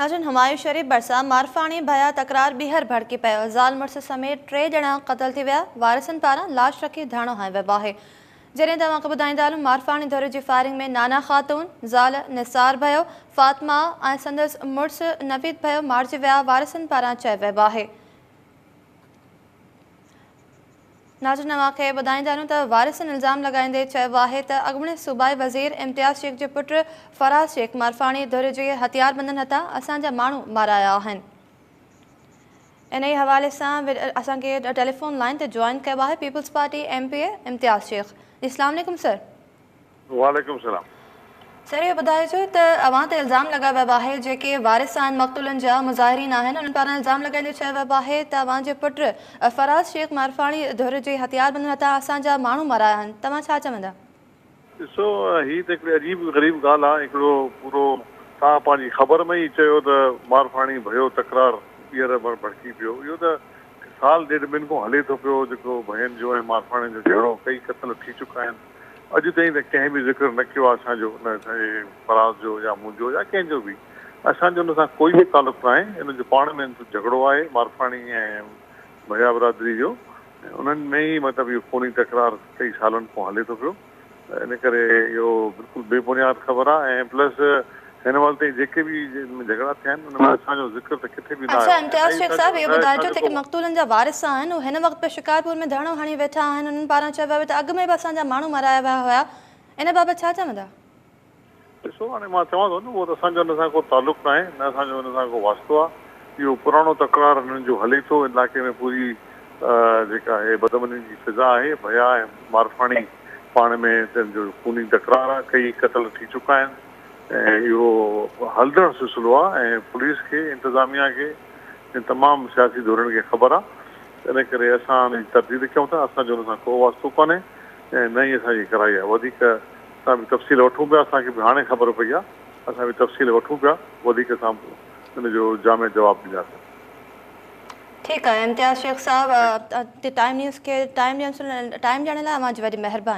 ناظرين همايون شريف ڀرسان مارفاڻي ڀيا تڪرار ٻيهر ڀڙڪي پيو، زال مڙس سميت ٽي ڄڻا قتل ٿي ويا، وارثن پاران لاش رکي ڌرڻو هنيو ويو آهي. جڏهن ته اوهان کي ٻڌائيندا هلون مارفاڻي ڌر جي فائرنگ ۾ نانا خاتون، زال نثار ڀيو، فاطمه ۽ سندس مڙس نويد ڀيو مارجي ويا، وارثن پاران چيو ويو آهي. ناظرين اوهان کي ٻڌائيندا هلون ته وارثن الزام لڳائيندي چيو آهي ته اڳوڻي صوبائي وزير امتياز شيخ جي پٽ فراز شيخ مارفاڻي ڌر جي هٿياربندن هٿان اسان جا ماڻهو مارايا آهن. انهي حوالي سان اسان کي ٽيليفون لائين تي جوائن ڪيو آهي peoples party M P A Imtiaz Shaikh جي اسلام عليڪم سر. وعليڪم السلام. سر اهو ٻڌائجو ته اوهان تي الزام لڳايو ويو آهي جيڪي وارث آهن مقتولن جا مظاهرين آهن انهن پاران الزام لڳائيندي چيو ويو آهي ته اوهان جي پٽ فراز شيخ مارفاڻي ڌر جي هٿياربندن هٿان اسان جا ماڻهو مارايا آهن توهان ڇا چوندا؟ ڏسو هي ته هڪڙي عجيب غريب ڳالهه آهي هڪڙو پورو توهان پنهنجي خبر ۾ ئي چيو ته مارفاڻي ڀيو تڪرار ٻيهر ڀڙڪي پيو اهو ته سال ڏيڍ ٻن کان هلي ٿو پيو جيڪو ڀين جو ۽ مارفاڻين جو جهيڙو ڪئي قتل ٿي چڪا آهن اڄ تائين ته ڪنهن به ذڪر نه ڪيو آهي اسان جو نه اسان جي فراز جو يا منهنجو يا ڪنهن جو به اسان جو ان سان ڪوئي به تعلق ناهي انهن جو پاڻ ۾ جهڳڙو آهي مارفاڻي ۽ ڀيا برادري جو ۽ انهن ۾ ئي مطلب اهو خوني تڪرار ڪئي سالن کان هلي ٿو پيو ته ان ڪري اهو بلڪل بي بنياد خبر آهي ۽ پلس هن مهل تائين جيڪي به جهڳڙا ٿيا آهن ان ۾ اسان جو ذڪر ته ڪٿي به نه اڇا آيو آهي امتياز نه ئي شيخ اسان صاحب جو اهو نه ٻڌائجو اسان جو ته جيڪي ڪو مقتولن جا وارث آهن اهي هن وقت به شڪارپور ۾ ڌرڻو هڻي ويٺا آهن انهن پاران چيو ويو ته اڳ ۾ به اسان جا ماڻهو مارايا ويا هيا ان بابت ڇا چوندا؟ ڏسو هاڻي مان چوان ٿو نه اهو ته اسان جو ان سان ڪو تعلق ناهي نه اسان جو ان سان ڪو واسطو آهي اهو پراڻو تڪرار هنن جو هلي ٿو علائقي ۾ پوري جيڪا آهي بدامني جي فضا آهي ڀيا ۽ مارفاڻي پاڻ ۾ تن جو خوني تڪرار آهي ڪئي قتل ٿي چڪا آهن ۽ اهو هلندڙ سلسلو آهي ۽ پوليس کي انتظاميا کي ۽ تمام سياسي ڌرين کي خبر آهي ان ڪري اسان ان جي ترديد ڪيون ٿا اسان جو ان سان ڪو واسطو ڪونهي ۽ نه ئي اسان جي ڪرائي آهي وڌيڪ اسان به تفصيل وٺون پيا اسان کي به هاڻي خبر پئي آهي اسان به تفصيل وٺون پيا وڌيڪ اسان ان جو جامع جواب ڏينداسين. ٺيڪ آهي امتياز شيخ صاحب ٽائيم نيوز کي ٽائيم ڏيڻ لاء اوهان جي وڏي مهرباني.